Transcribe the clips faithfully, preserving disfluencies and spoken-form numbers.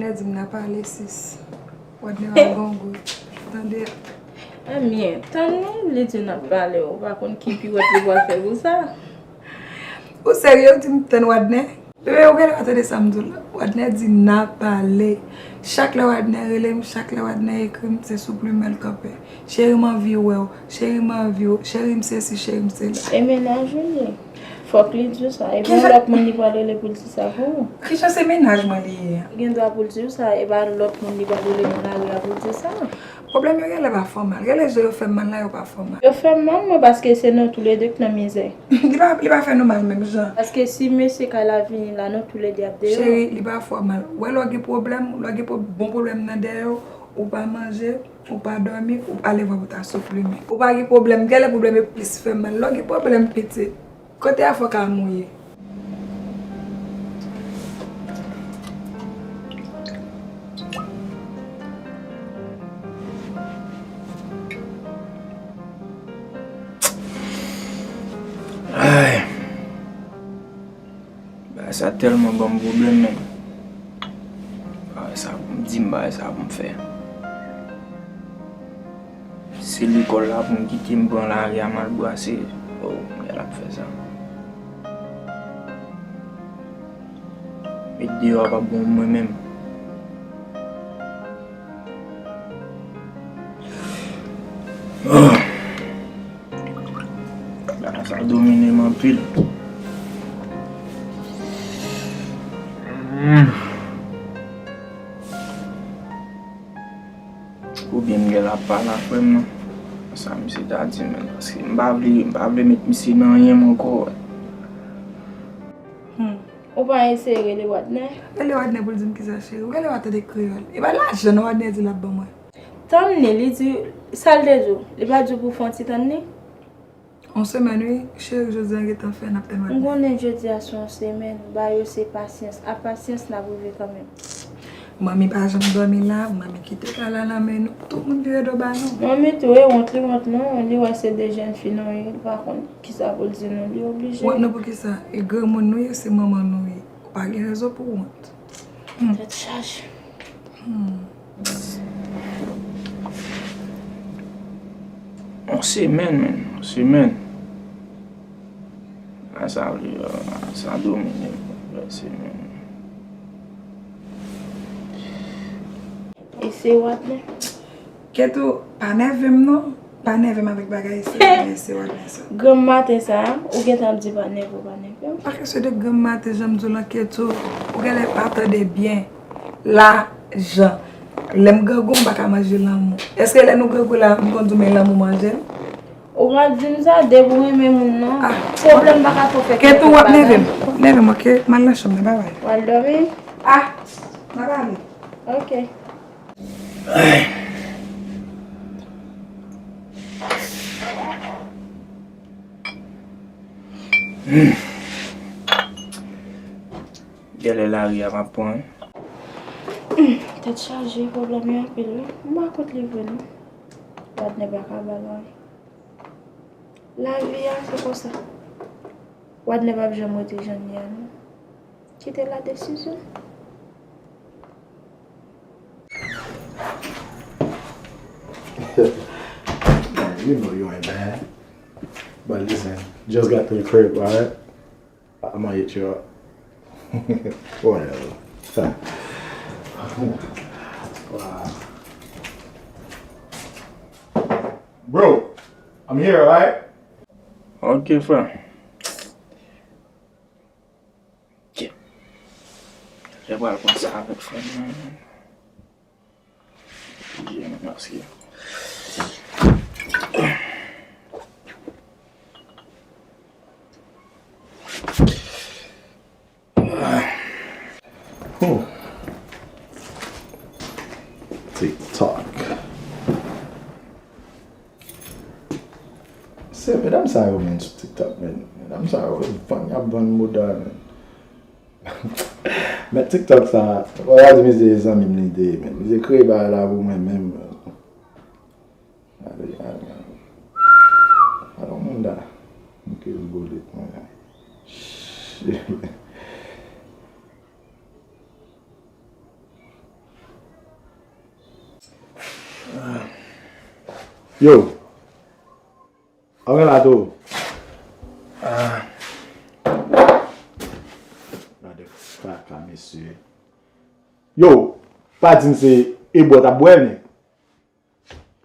Wadnè di m n a pale, sis. Wadnè pa gon gou. Tande. Ebyen, tann li, li di n ap pale, ou pa konn ki piwèt li pral fè pou sa. Ou serye, ou di m tann Wadnè? Bebe, ou genlè pa tande sa m di w la. Wadnè di n a pale. Chak lè Wadnè rele m, chak lè Wadnè ekri m, se sou plimen l kanpe. Cheri, m anvi wè w. Cheri, m anvi w. Cheri, m sesi, cheri, m sela. E mennaj ou li ye. Fòk li di w sa. E pa yon lòt moun li pral rele pou l di sa pou ou. Kijan se mennaj mwen li ye? Li gen dwa pou l di w sa. E pa lòt moun li pral rele nan lari a pou l di sa. Pwoblèm yo genlè pa fè w mal. Genlè jan yo fè m mal la, yo pa fè w mal. Yo fè m mal, mwen, paske se nou toulède k nan mizè. Li pa, li pa fè nou mal menm jan. Paske si mesye kay la vini la, nou toulède ap deyò. Cheri, li pa fè w mal. Wè lè w gen pwoblèm, lè w gen pwo-, bon pwoblèm nan dèyè w, ou pa manje, ou pa dòmi, ou ale vwa pou ta sou plimen. Ou pa gen pwoblèm, genlè pwoblèm yo plis fè m mal. Lè w gen pwoblèm pitit, kote a fò ka mouye. Ay. Bagay sa tèlman ban m pwoblèm menm. M pa wè sa pou m di, m pa wè sa pou m fè. Se lekòl la pou m kite, m pran lari a m al brase. Oh, m genlè ap fè sa. Met deyò a p ap bon pou mwen menm. Ah. Bagay sa domine m anpil. Hmm. Oubyen m genlè ap pale ak frè m nan. Sa misye ta di m, paske m pa vle, m pa vle met misye nan anyen m ankò. Hmm. Ou pa eseye rele Wadnè? Rele Wadnè pou l di m kisa, cheri? Ou genlè pa tande kreyòl. E pa lajan non Wadnè di l ap ban mwen. Tann li, li di, sa l te di w? Li pa di w pou fè yon ti tann li? On semèn, wi, cheri, jodi a gentan fè, n ap tann Wadnè. M konnen jodi a se yon semèn, ba yo se pasyans. A pasyans, n ap rive kanmenm. Manmi pa janm dòmi la, manmi kite kay la nan men nou. Tout moun vire do ba nou. Manmi tou, e wont, li wont non, li wè se de jèn fi nou ye, li pa konn kisa pou l di nou, li oblije. Wont nou pou kisa? E granmoun nou ye, se manman nou ye. Ou pa gen rezon pou w wont. Hmm. Tèt chaje. Hmm. On semèn, menn, on semèn. A sa vle, a sa domine m, on semèn. E se Wadnè. Ketou, pa nève m non. Pa nève m avèk bagay se Wadnè, se Wadnè sa. Granm maten sa, ou gentan ap di pa nève w, pa nève w. Pa kesyon de granm maten, jan m di w lan Ketou, ou genlè pa tande byen. Lajan. Lè m grangou, m pa ka manje lanmou. Èske lè nou grangou la, m konn di w men lanmou manje l? Ou pa di m sa, depi w renmen moun nan, pwoblèm pa ka twò fè kè. Ketou, w ap nève m. W ap nève m, oke? M al nan chanm mwen, babay. W al dòmi? Ah, n a pale. Oke. Genlè lari a p ap pran. Hmm, tèt chaje, pwoblèm yo anpil wi. M pa konn li vre non. Wadnè pa ka ba lari. Lavi a se konsa. Wadnè p ap janm rete jan l ye a non. Kite la desizyon. Man, you know you ain't bad. But listen, just got to the crib, alright? I'ma hit you up. Whatever. Wow. Bro, I'm here, alright? Ok, frè. Ok. Lè pral konsa avèk frè m nan. Oblije, men, paske Oh. TikTok. Se medam sa yo menm sou TikTok, men. Medam sa yo, vann, y ap vann mouda, men. Mèt TikTok sa, w a di mizye zanmi m li te ye, men. Mizye kreye bagay la pou mwen menm. Gade, gade, gade. Gade yon moun la. M ke boule mwen. Shit. Yo! Anmè la tou. Ah. Gade kaka, mesye. Yo, pa di m se ebò w t ap bwè, men.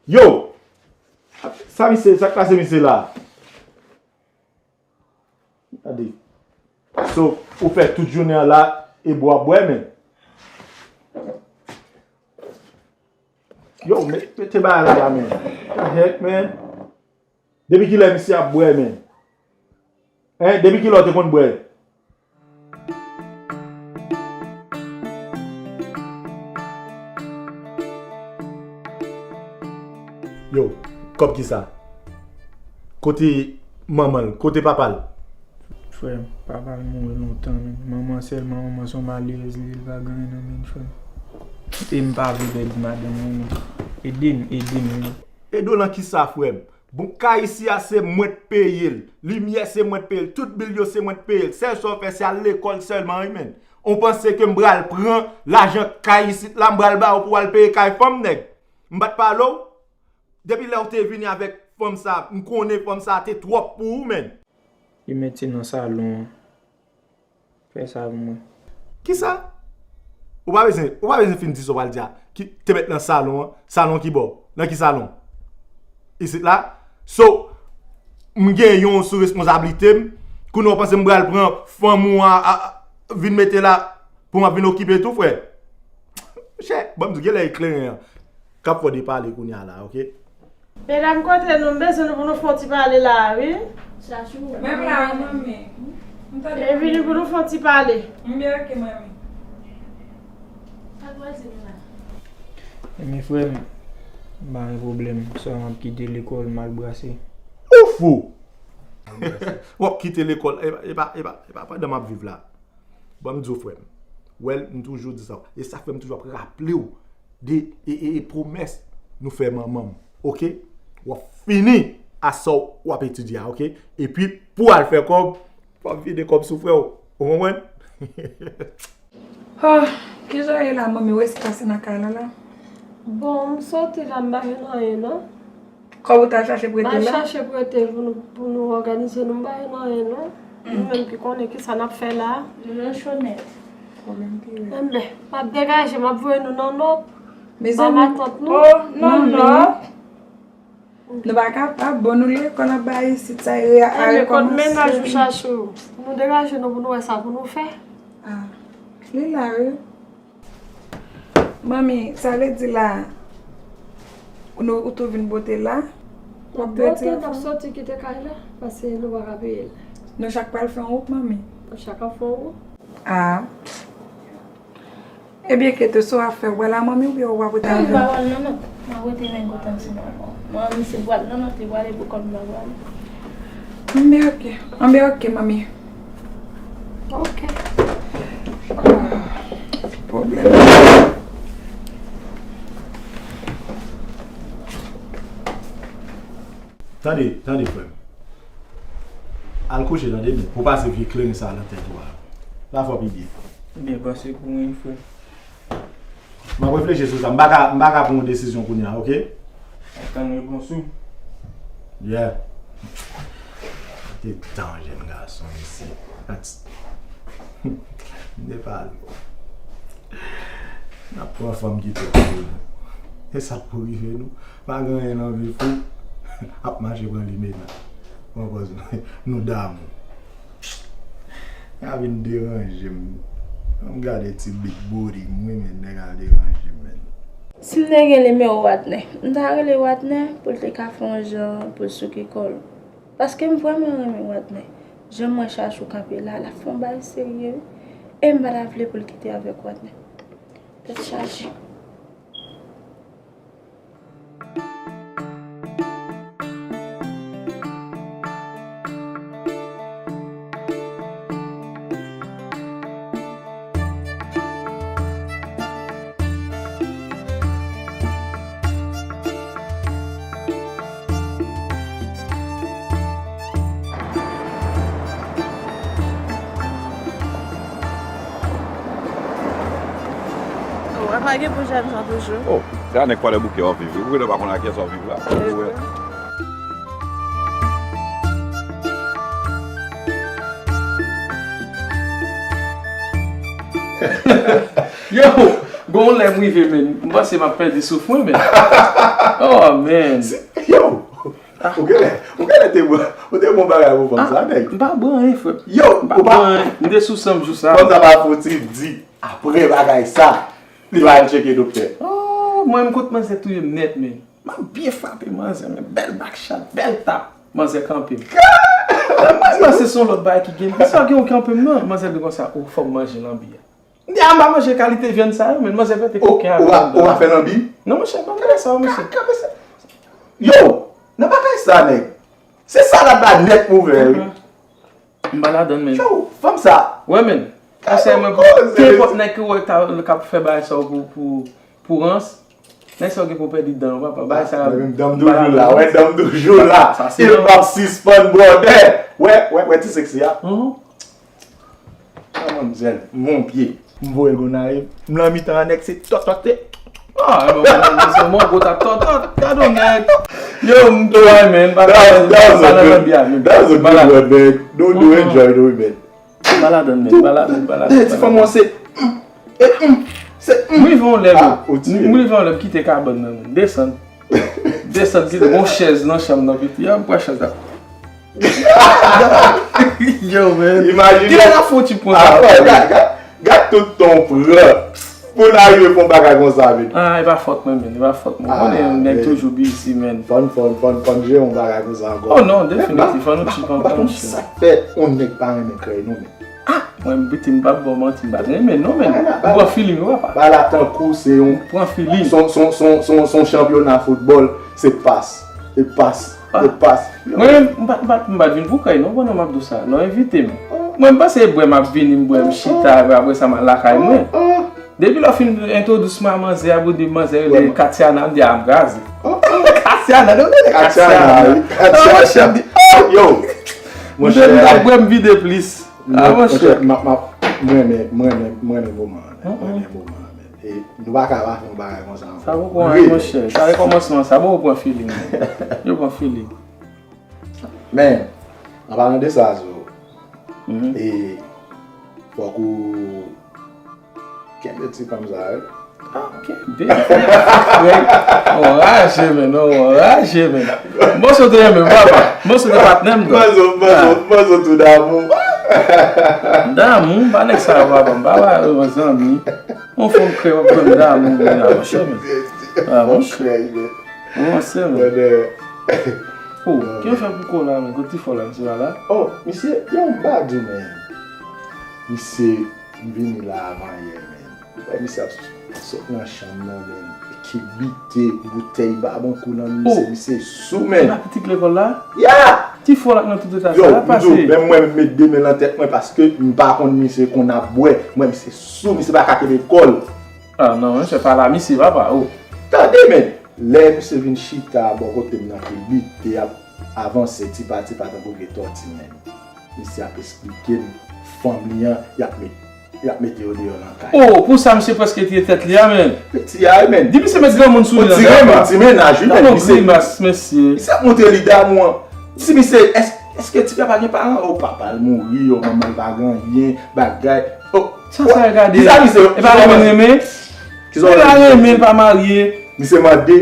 Yo! Sa misye, sa k pase misye la? Gade. So, ou fè tout jounen an la, ebò w ap bwè, men. Yo, met-, mete bagay la, la, men. The heck, man? Depi kilè misye ap bwè, men? Hein? Depi kilè w te konn bwè? Yo, kòb kisa? Kote manman l? Kote papa l? Frè m, papa l mouri lontan, men. Manman sèlman, manman se yon malerèz li ye, li pa gen anyen nan men l, frè m. E m pa vle pèdi madanm mwen, men. Ede m, ede m, men. Ede w nan kisa, frè m? Bon, kay isi a se mwen k peye l. Limyè se mwen k peye l. Tout bil yo se mwen k peye l. Sèl sa w fè se al lekòl sèlman, wi, men. Ou panse ke m pral pran lajan kay isit la, m pral ba w pou w al peye kay fanm, nèg? M pa t pale w? Depi lè w te vini avèk fanm sa, m konnen fanm sa te twòp pou ou, men. Li mete nan salon an. Fè sa pou mwen. Kisa? Ou pa bezwen, ou pa bezwen fin di sa w pral di a. Ki te mete nan salon an? Salon ki bò? Nan ki salon? Isit la? So, m gen yon sou responsablite m. Kounye a w panse m pral pran fanm ou a, a, a, vin mete la pou m ap vin okipe tou, frè? Monchè, ban m di w, genlè e kleren an k ap fè w depale kounye a la, oke? Medam, kote nou? M bezwen nou pou nou fè yon ti pale la a, wi. Chachou, menm la, manmi. M tande. E vini pou nou fè yon ti pale. M byen, oke, manmi. Sa k pase nou la? Ebyen, frè m, m pa gen pwoblèm. Sèlman m ap kite lekòl, m al brase. Ou fou! W ap kite lekòl. E pa, e pa, e pa, e pa pandan m ap viv la. Ban m di w, frè m. Wè l, m toujou di sa. E sa k fè m toujou ap raple w de, e, e, e pwomès nou fè manman m. Oke? W ap fini a sa w ap etidye a, oke? Epi, pou w al fè kòb, w ap vide kòb sou frè w. Ou konprann? Oh, kijan w ye la, manmi? Ou resi pase nan kay la, la? Bon, m soti la, m pa jwenn anyen, non. Kòb ou t al chache prete la? M al chache prete pou nou, pou nou òganize nou, m pa jwenn anyen, non. Nou menm ki konnen kisa n ap fè la. Nou nan chomèj. Pwoblèm pi rèd. Enben, m ap degaje, m ap voye nou nan nòb. Mezanmi. Ba matant nou. Oh, non, non. Nou pa kapab, bon, nou lekòl anba isit, sa e a rekòmanse. Enben, kot mennaj ou chache ou? Nou degaje nou pou nou wè sa pou nou fè. Ah, li la, wi. Manmi, sa vle di la, nou, ou tou vin pote la? W ap pote, n ap soti kite kay la, paske nou pa ka peye l. Nou chak pral fè yon wout, manmi. Nou chak ap fè yon wout. Ah. Ebyen, Keto, sa w ap fè, w pral a manmi oubyen w ap rete avè l? M pa pral nan nòt. M ap rete nèg otan si m pa pran. Mwen, misye pral nan nòt, li prale pou kòb m pa prale. Anben, oke. Anben, oke, manmi. Oke. Ah, pwoblèm. Tande, tande, frè m. Al kouche, tande, men pou pase vye kleren sa nan tèt ou a. La fò pi byen. Byen panse pou mwen, frè. M ap reflechi sou sa. M pa ka, m pa ka pran yon desizyon kounye a, oke? Atann repons ou. Yeah. Te tan jèn gason isi. Gad. M te pale w. N ap pran fanm ki twòp pou nou. E sa k pou rive nou. Pa gen anyen nan vi fou. Ap mache pran limena. Pran pòz nou damou. Sa vin deranje m. Ann gade ti big booty m, wi, men nèg a deranje m, men. Si m te gen nimewo Watnè, m ta rele Watnè pou l te ka fè yon jan pou l souke kò l. Paske m vrèman renmen Watnè. Jan m wè Chachou kanpe la, l ap fè yon bagay serye, wi. E m pa ta vle pou l kite avèk Watnè. Tèt chaje. Apa gen pou jèn jan toujou? Oh, se a nèg Kwadèboukè w ap viv wi. Ou genlè pa konn ak kiyès w ap viv la. Ou wè. Yo, gon lè m rive, men. M panse m ap pèdi souf mwen, men. Oh, man. Yo! Ou genlè, ou genlè te bon, ou te bon bagay pou fanm sa, nèg. M pa bon anyen, frè. Yo, m pa bon anyen. M te sou san m jou sa. Fanm sa pa fouti di, apre bagay sa, li va al tcheke doktè. Oh, mwen, m kot manzè touye m nèt, men. M ap byen frape manzè, men bèl back shot, bèl tap. Manzè kanpe m. Mwen panse se yon lòt bagay ki gen. Kisa gen yon kanpe m nan? Manzè di konsa, oh, fò m manje lanbi a. M di, a, m pa manje kalite vyann sa yo, men manzè pete koken avè m. Ou pa fè lanbi? Non, monchè, pa fè sa, monchè. Yo, nan bagay sa, nèg. Se salad la nèt pou ouvè, wi. M pa ladann, men. Yo, fanm sa. Wè, men. Konsèy mwen pou kenpòt nèg ki wè k ap fè bagay sa yo pou, pou, pou rans. Nèg sa yo gen pou pèdi dan yo, papa. Bagay sa yo. Menm dan m toujou la, wè, dan m toujou la. E m ap sispann bwè. Wè, wè, wè, ti seksi a. A manmzèl, m voye l Gonayiv. M nan mitan an nèg se tòtòt te. Ah, non, non, non, se mwen gwo ta tòtòt. Gade yon nèg. Yo, m try, man. Pa nan lanbi a, man. That's a good one, man. Don't do enjoy, though, man. Pa ladann, man. Pa ladann, pa ladann. Ti fanm wan se. M rive yon lè, man. M rive yon lè, m kite kabann nan, man. Desann. Desann, kite yon chèz nan chanm nan, piti. Yo, m pran chèz la. Yo, man. Imajine. Kilè n ap fouti pran sa? Gad, gad, gad tout tan w pran pou n arive fè yon bagay konsa, men. Ah, e pa fòt mwen, men. E pa fòt mwen. Konnen yon nèg toujou bizi, men. Fòn, fòn, fòn, fòn jere yon bagay konsa ankò. Oh non, definitif, fòn nou tchip ankò, monchè. Sa k fè yon nèg pa renmen krèy, non, men. Ah, mwen, piti, m p ap ba w manti, m pa t renmen, non, men. M pran feeling, wi, papa. Bagay la tankou se yon. Pran feeling. Se yon, se yon, se yon, se yon, se yon chanpyona foutbòl, se pas. E pas, e pas. Mwen menm, m pa, m pa, m pa t vin pou kay non, pandan m ap di w sa. Lè w envite m. Mwen, m panse e bwè m ap vini, m bwè, m chita, epi apre sa, m al lakay mwen. Depi lè w fin entwodui mwen a manzè a, pou di manzè rele Katiana, m di, a, m kraze. Katiana, non, rele Katiana. Katiana, wi. Katiana. Monchè, m di, oh! Yo! Monchè, m t ap bwè, m vide plis. A, monchè. M ap, m ap, m renmen, m renmen, m renmen moman an, men. M renmen moman an, men. E nou pa ka pa fè yon bagay konsa ankò. Sa poko anyen, monchè. Sa rekòmansman, sa poko pran feeling, men. Yo pran feeling. Men, an palan de sa, Zo, e fòk ou kenbe ti fanm sa, wi. Ah, kenbe. Frè, anraje, men, non, anraje, men. Mwen sot renmen, papa. Mwen sot patnè m, dòk. Mwen sot, mwen sot, mwen sot tou damou. Damou, m pa nèg sa yo, papa. M pa pa yon zanmi. Yon fanm krèy, w ap pran damou, men, a, monchè, men. A, monchè. Krèy, men. Mwen, se, men. Brother. Oh, ki yo fè pou kola, men? Kote ti fò la, misye pa la? Oh, misye, yo, m pa di w, men. Misye, m vini la avan yè, men. Ou wè misye ap sot nan chanm nan, men. Ki bite, boutèy babankou nan misye, misye sou, men. Se pa pitit lekòl la? Yeah! Ti fò la nan tout eta sa, la pase. Yo, m di w, menm mwen, m met de men nan tèt mwen paske m pa konn misye konn ap bwè. Mwen, misye sou, misye pa ka kenbe kò l. Ah, non, men se pa la misye, papa, oh. Tande, men. Lè misye vin chita bò kote m nan ki bite, ap avanse tipa tipa tankou vye tòti, men. Misye ap esplike m fanm li an, y ap met, y ap mete yo deyò nan kay. Oh, pou sa misye prèske tiye tèt li a, men. Piti a, men. Di misye met granmoun sou li nan ti mennaj, wi, men. Misye, grimas, mesye. Misye ap montre li damou an. Di misye, èske, èske tifi a pa gen paran? Oh, papa l mouri, oh, manman l pa gen anyen, bagay. Oh, sa, sa regade. Di sa misye, e pa renmen renmen. Ki sa w vle di? Li pa renmen, li pa marye. Misye mande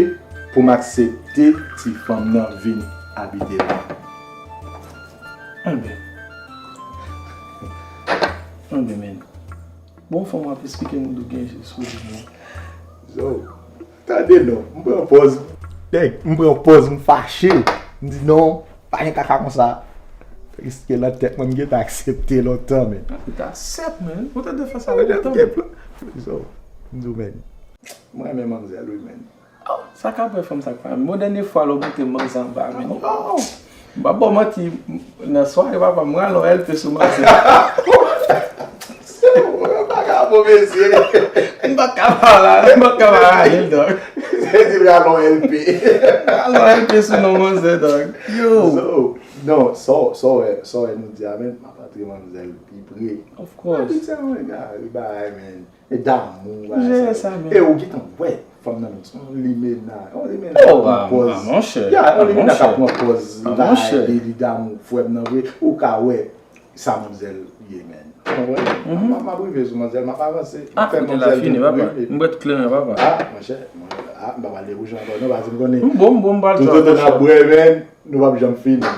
pou m aksepte ti fanm nan vin abite la. Anben. Anben, men. Bon, fanm ap esplike moun dou gen je sou li, men. Zo, tande non, m pran pòz. Nèg, m pran pòz, m fache. M di non, pa gen kaka konsa. Riske nan tèt mwen, m gentan aksepte lontan, men. Ou te aksepte, men. Ou te defans sa lontan, men. Yo, m di w, men. Mwen renmen manmzèl, wi, men. Oh, sa ka pran fanm sa k pa renmen. Bon, dènye fwa lè w monte manzè anba, men. Oh! M pa ba w manti, nan sware, papa, m rale yon L P sou manzè. Se yon bagay bon, mesye. M pa ka pa la, m pa ka pa rale l, dòk. Se di l rale yon L P. Rale yon L P sou non manzè, dòk. Yo! So, Non, sa w, sa w wè, sa w wè nou di a, men, m ap antre manmzèl pi pre. Of course. Abitye mwen, gade, bagay, men. E damou, bagay sa yo. E ou gentan wè, fanm nan menm, se yon limena. Yon limena k ap pran pòz. Ya, yon limena k ap pran pòz la, li, li damou, frè m nan vre. Ou ka wè sa manmzèl ye, men. Ou konprann? M ap, m ap rive sou manzèl, m ap avanse. M ap fè manzèl tou rive. M bwèt kleren, papa. Ah, monchè, ah, m pa pral dekouraje ankò, non, paske m konnen. M bon, m bon, m pral travay, monchè. Tout otan n ap bwè, men, nou p ap janm fini.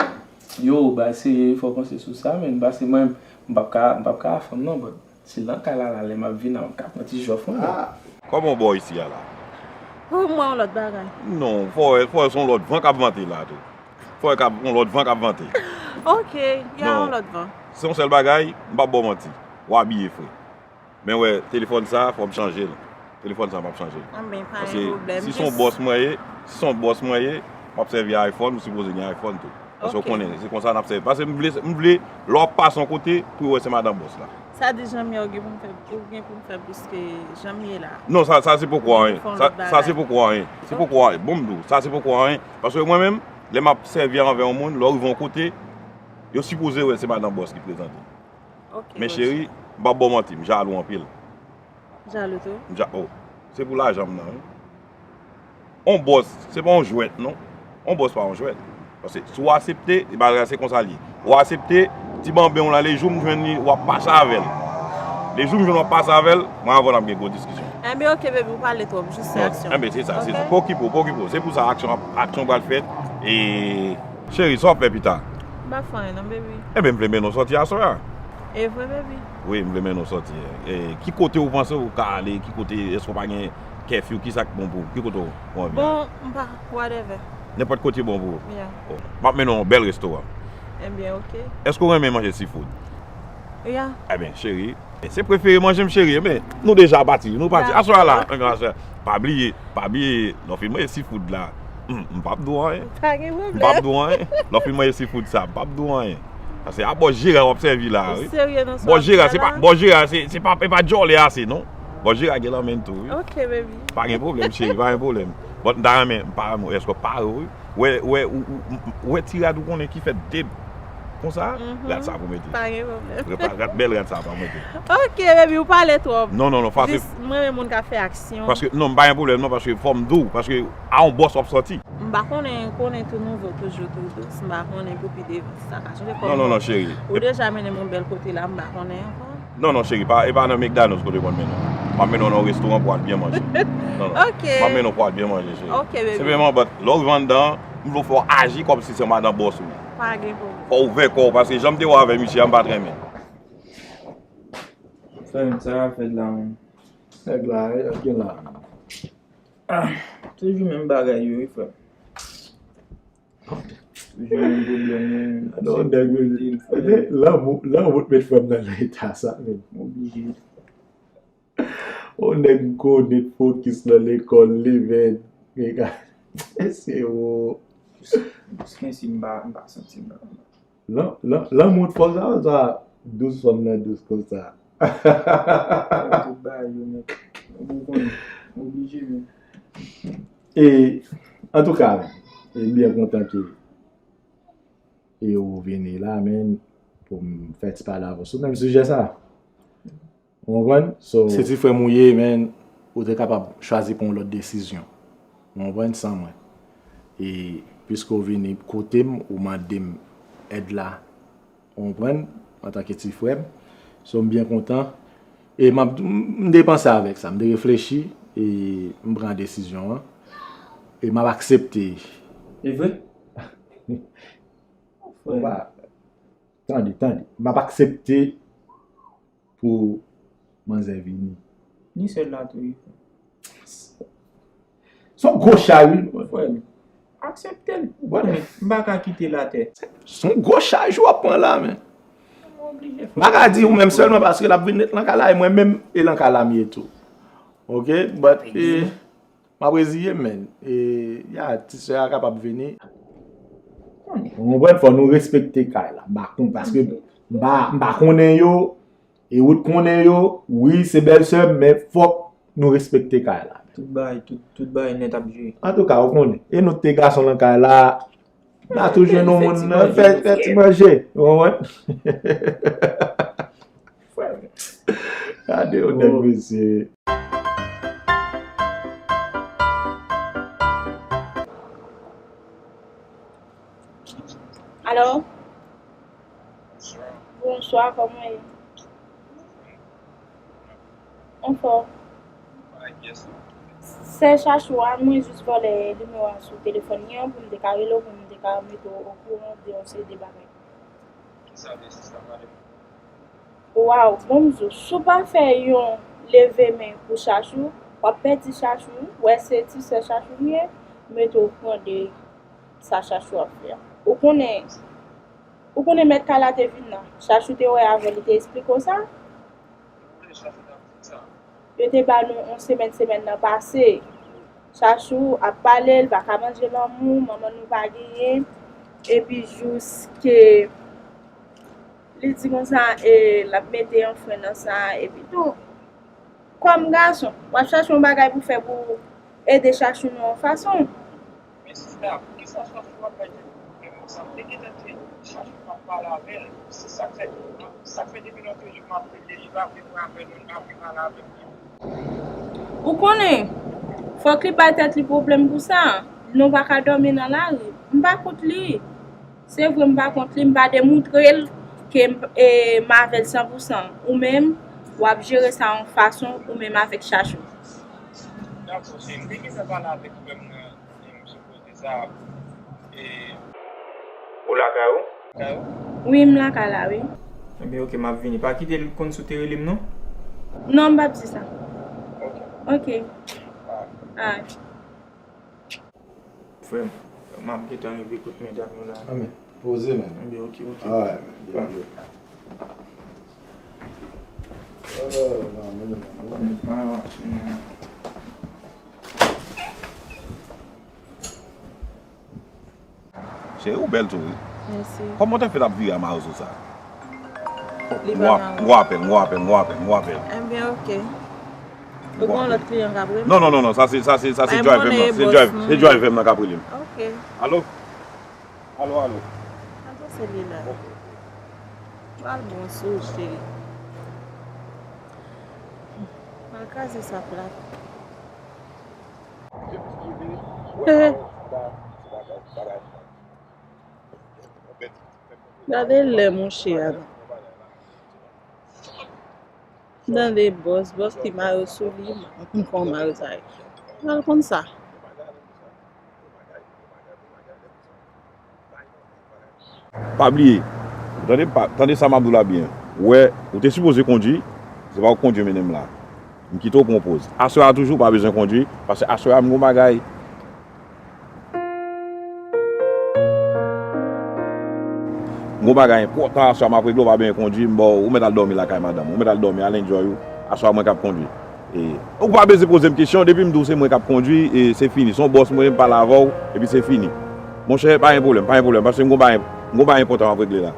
Yo, ba, serye, fò w panse sou sa, men, paske mwen, m p ap ka, m p ap ka a fanm, non, but si l nan kay la, la, lè m ap vin, m ap ka pran ti jòf mwen. Ah. Kòman w bò isi a la? Ou mwen yon lòt bagay. Non, fò, fò se yon lòt van k ap vante la, tou. Fò e ka yon lòt van k ap vante. Ok, y a yon lòt van. Se yon sèl bagay, m p ap ba w manti. W abiye fre. Men wè, telefòn sa, fò m chanje l. Telefòn sa, m p ap chanje l. Anben, pa gen pwoblèm. Paske si se yon bòs mwen ye, si se yon bòs mwen ye, m ap sèvi iPhone, m sipoze gen iPhone tou. Paske w konnen, se konsa n ap sèvi. Paske m vle, m vle, lè w ap pase yon kote, pou yo wè se madanm bòs la. Sa di jan m ye, ou gen pou m fè, ou gen pou m fè plis ke jan m ye la. Non, sa, sa se poko anyen. Sa, sa se poko anyen. Se poko anyen. Bon, m di w, sa se poko anyen. Paske mwen menm, lè m ap sèvi anvè yon moun, lè w rive yon kote, yo sipoze wè se madanm bòs ki prezante. Ok, bòs. Men cheri, m p ap ba w manti, m jalou anpil. Jalou tou? M ja-, oh, se pou lajan m nan, wi. On bòs, se pa on jwèt, non. On bòs pa on jwèt. Paske si w aksepte, e bagay la se konsa l ye. Ou aksepte, ti banben w la, lejou m jwenn li, w ap pase avè l. Lejou m jwenn w ap pase avè l, mwen avè w n ap gen gwo diskisyon. Enben, ok, baby, ou pale twòp, jis fè aksyon. Enben, se sa, se sa. Ok? Pa okipe w, pa okipe w. Se pou sa aksyon ap, aksyon pral fèt. E, cheri, sa w ap fè pita? M pa fè anyen, non, baby. Enben, m vle mennen w sòti aswè a. E vre, baby? Wi, m vle mennen w sòti. E, ki kote w panse w ka ale? Ki kote, èske w pa gen curfew? Kisa k bon pou ou? Ki kote w, w anvi ale? Bon, m pa, whatever. Nenpòt kote bon pou ou? Yeah. Oh, m ap mennen w yon bèl restoran. Enben, ok. Èske w renmen manje seafood? Yeah. Enben, cheri, se prefere manje m, cheri. Enben, nou deja pati. Nou pati. Aswè a la, enben, aswè a. Pa bliye, pa bliye, lè w fin manje seafood la, hmm, m p ap di w anyen. Pa gen pwoblèm. M p ap di w anyen. Lè w fin manje seafood sa, m p ap di w anyen. Paske a bòs Jera w ap sèvi la, wi. Ou serye nan sa w ap di la? Bòs Jera, se pa, bòs Jera, se, se pa, e pa djòlè ase, non. Bòs Jera gen lanmen l tou, wi. Ok, baby. Pa gen pwoblèm, cheri, pa gen pwoblèm. But m ta renmen, m pa renmen, èske w pare, wi? Wè, wè, ou, ou, ou, wè ti rad ou konnen ki fèt ded konsa, rad sa pou mete. Pa gen pwoblèm. Rad, rad, bèl rad sa pou mete. Ok, baby, ou pale twòp. Non, non, non, fase. Jis, mwen renmen moun k ap fè aksyon. Paske, non, m pa gen pwoblèm, non, paske fò m di w, paske a yon bòs w ap sòti. M pa konnen, konnen tou nouvo, toujou tou dous, m pa konnen pou pi devan, sa ka chanje kòm. Non, non, non, cheri. Ou deja mennen m yon bèl kote la, m pa konnen ankò. Non, non, cheri, pa, e pa nan McDonald's kote w konn mennen w. M ap mennen w nan yon restoran pou w al byen manje. Non, non. Ok. M ap mennen w pou w al byen manje, cheri. Ok, baby. Senpleman, but, lè w rive anndan an, m vle w fè w aji kòmsi se madanm bòs ou ye. Pa gen pwoblèm. Fò w ouvè kò w, paske jan m te wè w avè misye a, m pa t renmen. Frè m, sa w ap fè la menm? Nèg la, e, gen la. Ah, toujou menm bagay yo, wi, frè m. Toujou menm pwoblèm yo. Non, nèg, men, lanmou, lanmou t met frè m nan eta sa, men. Oblije. On nèg m konnen fokis nan lekòl li, men. Men, se o. Jis, jis men si m pa, m pa santi m pa. Lan-, lan-, lanmou t fò sa, sa dous fanm nan dous konsa. Tout bagay yo nèt. Ou konnen, oblije men. E, antouka, e m byen kontan ke e ou vini la, men, pou m fè ti pale avè w sou menm sijè sa. Ou konprann? So, se ti frè m ou ye, men, ou te kapab chwazi pran yon lòt desizyon. Ou konprann? San mwen. E piske w vini kote m, ou mande m èd la. Ou konprann? Antanke ti frè m. So, m byen kontan. E m ap, m, m te panse avèk sa. M te reflechi e m pran desizyon an. E m ap aksepte. E vre? Frè. Tande, tande. M ap aksepte pou manzè vini. Ni sèl la tou, wi. Se yon gwo chay, wi. Frè m, aksepte l. Ou konnen, m pa ka kite l atè. Se yon gwo chay ou ap pran la, men. M oblije, frè m. M pa ka di ou menm sèlman, paske l ap vin ret nan kay la, e mwen menm, e nan kay la m ye tou. Ok? But, e, m ap reziye m, men. E, ya, ti sè a kapab vini. Ou konprann, fò nou respekte kay la. M pa konn, paske m pa, m pa konnen yo, e ou t konnen yo, wi, se bèlsè m, men fòk nou respekte kay la. Tout bagay, tout, tout bagay nèt ap jere. Antouka, ou konnen, e nou t te gason nan kay la, N a tou jwenn yon moun nan, fè, fè ti manje. Ou konprann? Gade yon nèg, mesye. Alo? Bonswa, kòman w ye? Anfòm. Sè Chachou a, mwen jis vòlè nimewo a sou telefòn li an pou m te ka rele w, pou m te ka mete w okouran de yon seri de bagay. Kisa w te sista pale? Waw, bon m di w, si w pa fè yon leve men pou Chachou, w ap pèdi Chachou, w wè se ti sè Chachou m ye, mete w pran de sa Chachou ap fè a. Ou konnen, ou konnen mèt kay la te vin la, Chachou te wè avè l, li te esplike w sa. Yo te ba nou yon semèn, semèn nan pase. Chachou ap pale, l pa ka manje lanmou, manman nou pa genyen. Epi jiske li di konsa, e, l ap mete yon fren nan sa, epi tou. Kòm gason, w ap chache yon bagay pou fè pou ede Chachou nan yon fason. Men sista, poukisa Chachou ap bay tèt li pwoblèm konsa? M te gentan di Chachou m ap pale avè l. Se sa k fè, sa k fè depi lòt jou m ap rele li, li pa vle pran apèl mwen, li pa vle pale avè m. Ou konnen, fòk li bay tèt li pwoblèm pou sa. Nou pa ka dòmi nan lari. M pa kont li. Se vre m pa kont li, m pa demontre l ke m, e, m avè l san pou san. Ou menm, w ap jere sa yon fason, ou menm avèk Chachou. Dakò, cheri, m te gentan pale avèk frè m nan, e, m sou koze sa. E, ou lakay ou? Wi, m lakay la, wi. Ebyen, oke, m ap vini. Pa kite l konn si w te rele m, non? Non, m p ap di sa. Oke. Oke. Alright. Frè m, m ap gentan rive kot medam yo la. Anben, poze, man. Anben, oke, oke. Alright, man. Bye, bye. Oh, man, man, man. Cheri, ou bèl tou, wi. Mèsi. Kòman w ta fè t ap vire a mawozo sa? Li pa nan. M gon apèl, m gon apèl, m gon apèl, m gon apèl. Ebyen, oke. Ou gon lòt kliyan k ap rele? Non, non, non, non, sa se, sa se, sa se driver m nan. Se driver m nan k ap rele m. Oke. Alo? Alo, alo. Atann, se li la. Oke. Pral bon sou, cheri. Mal kraze sa plat. Gade lè monchè a. Tande bòs, bòs ki mare sou li, m pa konn kòman mare sa ye. Pral konn sa. Pa bliye, ou tande, pa, tande sa m ap di w la byen. Ou wè, ou te sipoze kondui, se pa ou k kondui mennen m la. M kite w pran poz. Aswè a toujou, ou pa bezwen kondui, paske aswè a m gon bagay. M gon bagay enpòtan aswè a m ap regle, ou pa bezwen kondui, m ba w, ou mèt al dòmi lakay madanm ou, ou mèt al dòmi, al enjoy ou. Aswè a mwen k ap kondui. E, ou pa bezwen poze m kesyon, depi m di w se mwen k ap kondui, e se fini. Se yon bòs mwen, m pale avè w, epi se fini. Monchè, pa gen pwoblèm, pa gen pwoblèm, paske m gon bagay, m gon bagay enpòtan m ap regle la.